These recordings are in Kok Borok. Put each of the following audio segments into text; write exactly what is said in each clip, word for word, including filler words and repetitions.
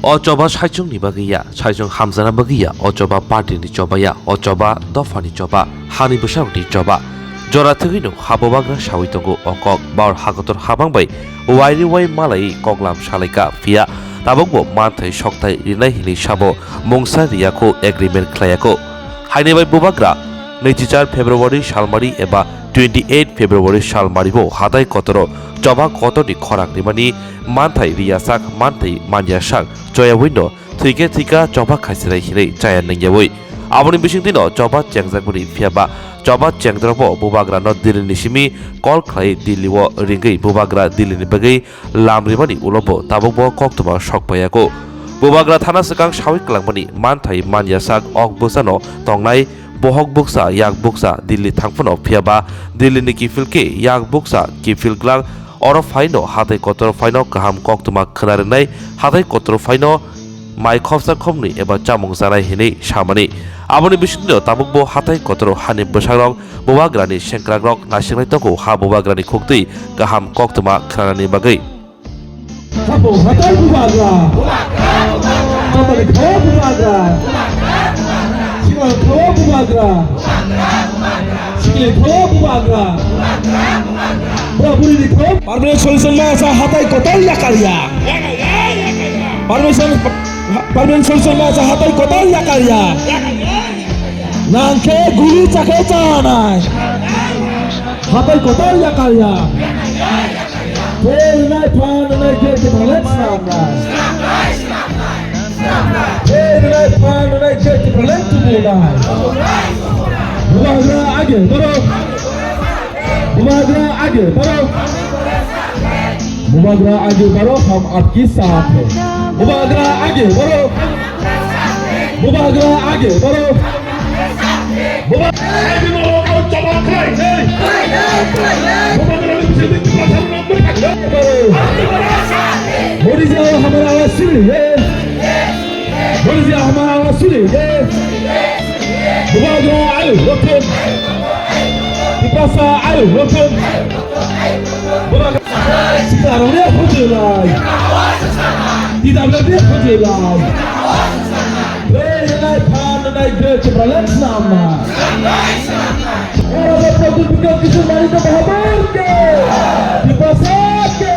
O choba saichung ni bagwi ya, saichung hamjana bagwi ya, o choba party ni choba ya, o choba dopha ni choba, hani bwsarok ni choba. Jora thwgwi no ha bubagra sawi tongo o kok, baor hakotor habang bai wairi wai malai koklam salaika phiya, tabuk bo manthai sokthai rinai hinwi sabo mungsa riyakho, agreement khlaiyakho. Haini bai bubagra naichi char February salmari eba twenty eight February salmari bo hatai kotoro choba kotor ni khorang rimani manthai riyasak, manthai manyasak choyawi no thwikhe thwikha choba khaisinai hinwi chaya nangyawi. Aboni bisingtwi no choba chengjakmani phiya ba choba chengdorok bo bubagra no Delhi ni simi call khlai Delhi o ringwi bubagra Delhi ni bagwi lam rimani ulo bo tabuk bo koktwma sok paiyago. Bubagra thana swkang sawi kwlangmani manthai manyasak ok bwsano tongnai bohok buksa yak buksa Delhi thangphano phiya ba Delhi ni kiphil khe yak buksa kiphil glak. Oro phaino hatai kotor phaino kaham koktwma khwna rwnai, hatai kotor phaino mai khopsa khopnwi eba chamung chanai hinwi samani. Aboni bisingtwi tabuk bo hatai kotor hani bwsakrok bubagrani sengkrakrok nasingnai tongo ha bubagrani khuktwi kaham koktwma khwnanani bagwi. Hapo hatai bubagra. Chapari khawa bubagra. Sikla khawa bubagra. Sikli khawa bubagra. Bura buri ni khawa. Permanent solution ma sa hatai kotor yakar ya. Permission, permanent solution ma sa hatai kotor yakar ya. Nangkhe guli chakhe chanai. Hatai kotor yakar ya. Phainai phanai je Tipraland swnamnai. Phainai phanai je Tipraland tubunai. Bubagra age baro. Bubagra age baro. Bubagra age baro, hum aapke saath hai. Bubagra age baro. Bubagra age baro. Bubagra age baro. Modi ji, aao hamari awaaz suniye. Modi ji, aao hamari awaaz suniye. Bubagra ayo, rotong. Tiprasa ayo, rotong. Bubagra. Sitaram re hojolai. Tidam re hojolai. Phainai phanai je Tipraland swnamnai. Ora Pradyot Bikram Kishore Mahanta Mahaprabhu ki. Tiprasa ki.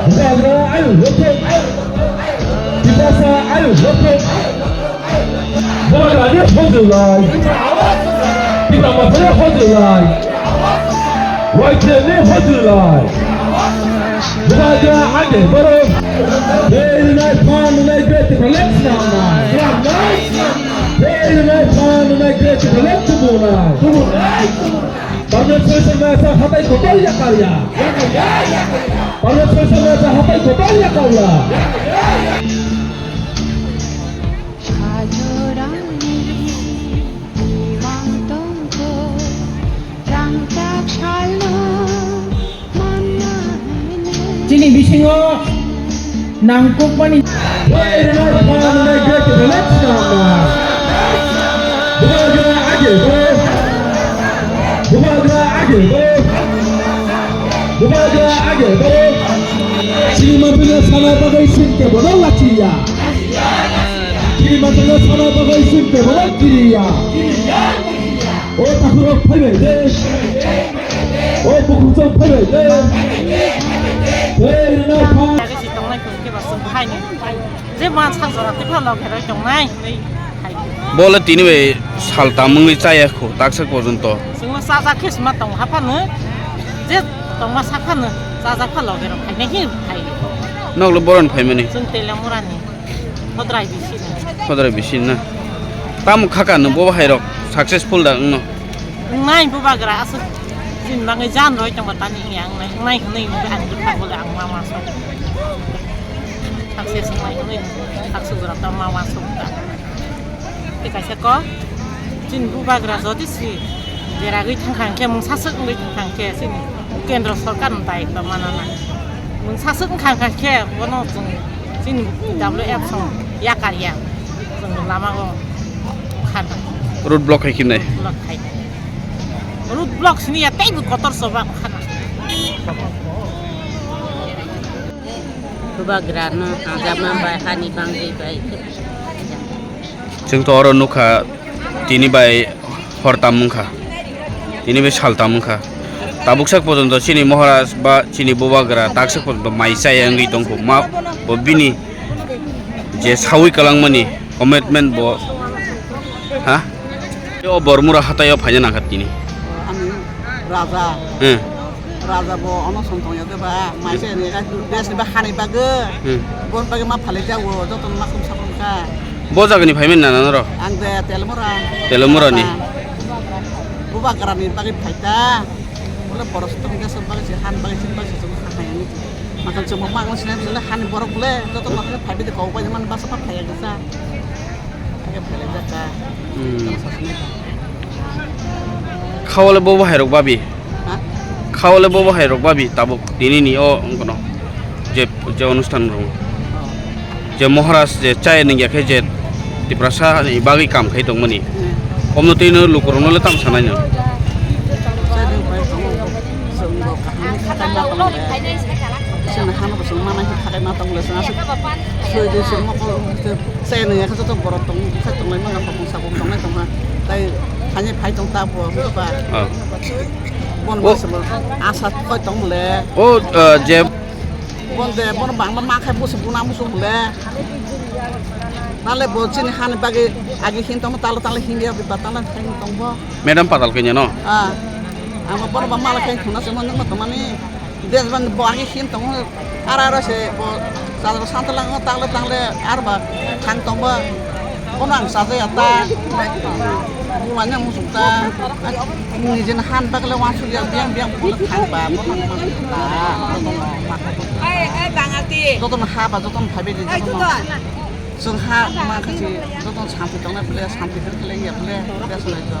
Bubagra ayo, rotong. Tiprasa ayo, rotong. Bubagra ni hojolai. Tipra Motha ni hojolai. Y T F ni hojolai. Bubagra age baro. Phainai phanai je Tipraland swnamnai. Phainai phanai je Tipraland tubunai. Permanent solution ma sa hatai kotor yakar ya. Permanent solution ma sa hatai kotor yakar ya. Hajorani imang tongkho, rangchak salno manna hwnwi. Chini bisingo nangkukmani. Bubagra age baro. Bubagra age baro. Bubagra age baro. Chini mantri sana bagwi sinte bono lachiya. Chini mantri sana bagwi sinte bono kiriya. O takhurok phaibai de. O bukhukchang phaibai de. Phainai phan. Age si tongnai khe ba sung phaini. Je man sak jora tei pha log heroi tongnai hinwi khai. Bole tini bai sal tam wngwi chaya kho, taksa porjonto. Chwngno chajak khe sima tong haphano. Je tongma saphano chajak pha log heroi khainai hin khai. Nokle boron phaimani. Chwng Telamurani. Hodrai bisi. Hodrai bisi na. Tamo khaka no bo hai rok successful da wngno. Wngnai bubagra aswk chini bagwi jan roi tongba tani hiya wngnai, wngnai hwnwi ang bwkha bole ang ma ma sok. Success wngnai hwnwi success jora tong ma ma sok ta. Tei kaisa kok chini bubagra jodi si beragwi thangkha hwnkhe mungsa swk wngwi thangkha hwnkhe chini Kendro sorkar ni dayitw manana. Nwng saswk wngkha wngkha khe bono chwng chini W F song yakar ya. Chwng lama o khana. Road block hai khe nai. Block khai. Road block sini ya tei bo kotor soba khana. Bubagra no hamjakma bai, hani bangwi bai. Chwng to oro nukha, tini bai hor tam wngkha, tini bai sal tam wngkha. Tabuk sak pojonto chini Maharaj ba chini Bubagra tak sak pojonto mai chaya wngwi tongkho. Ma bo bini je sawi kwlangmani commitment bo, ha? O Bormura hataio phaina nangkha tini. Ani raja. Hmm. Raja bo onoson tongya de ba, mai se ni ga des ni ba hani bagwi. Hmm. Bon bagwi ma phalai jago, joto ma kum sakon ka. Bo jagani phaimen nana noro? Ang de Telamura. Telamura ni. Bubagra ni bagwi phaita. Bole boros tong ga sok bagwi se han bagwi sin bagwi se jong ha hai ani. Makan chuma ma ang sinai bole hani borok bole joto ma phaibi de kok bai man basa pa phaiya gasa. Hmm. Khawale bobo hairok babi. Ha? Khawale bobo hairok babi tabuk tini ni o wngkono je, je onusthan rung. Oh. Je Maharaj je chai nungya khe je Tiprasa ni bagwi kam khai tongmani. Hmm. Omno twi no lukurokno le tam sanai no. Chai nung pai tongo. Chwng bo kaham khatai ma tongo le. Chwng hano bo chwng manai khatai ma tongo le. Chwng aswk soi de chwng mokol. Chai nungya khe joto borok tong, khe tonglai mano, khopung sapung tonglai tongkha. Tai thani phai tong ta bo, ba. Oh. Bon o. Bo se bo asa khoi tong le. O, uh, je. Bon de, bon bang ma khai bo se bona musu le. Nale bo chini hani bagwi agi hin tong talo talo hin ya ba talo khai tong bo. Madam patal kenya no? Ah. Ang bon ba mala khai khuna se mon ma tomani. Desban bo agi hin tongo, ara ara se bo chador santalang tangle tangle arba thang tongba. Bono ang sajaya ta, bumanya musuk ta, nijin han bakle wansuk ya biang biang bono thang ba, bono ta. Ai, ai, Bangalti. Jotono ha ba, jotono phaibe di, jotono. Chwng ha ma khachi, jotono santi tongnai ble, santi khe khleng ya ble, beso lai to.